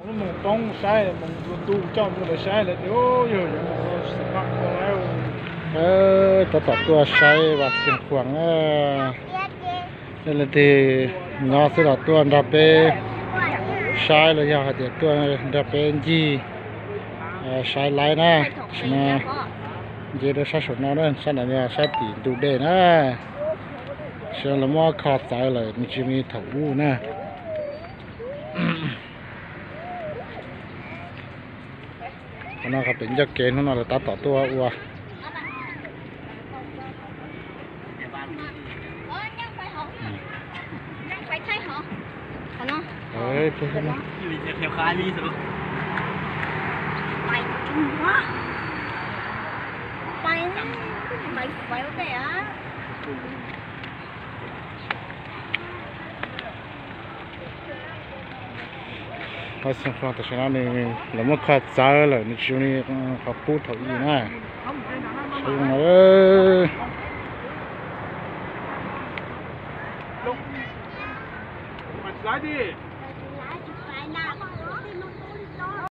Mus poob saib, mus ntu coj mus lawv saib lawv tias yog yuav mus no xav maj kho lawm. Tab tom tuaj saib Vaj Xeev Khuam na. Yog leej twg nyob xwb los tuaj nrog peb saib los yog hais tias tuaj nrog peb ncig saib laib na. Tam sim no nce rau sab saum no na, sab ntawd yog sab tim ntug dej na. Tam sim no lawv muab kho txawv lawm, nws tsis zoo li thaum ub na. Qhov no qhov pem ncauj kev hnub no lawv tab tom tuaj ua. Vaj Xeev Khuam tam sim no nws lawv muab kho txawv lawm, nws tsis zoo li qhov qub thaum ub na. Saib zoo no.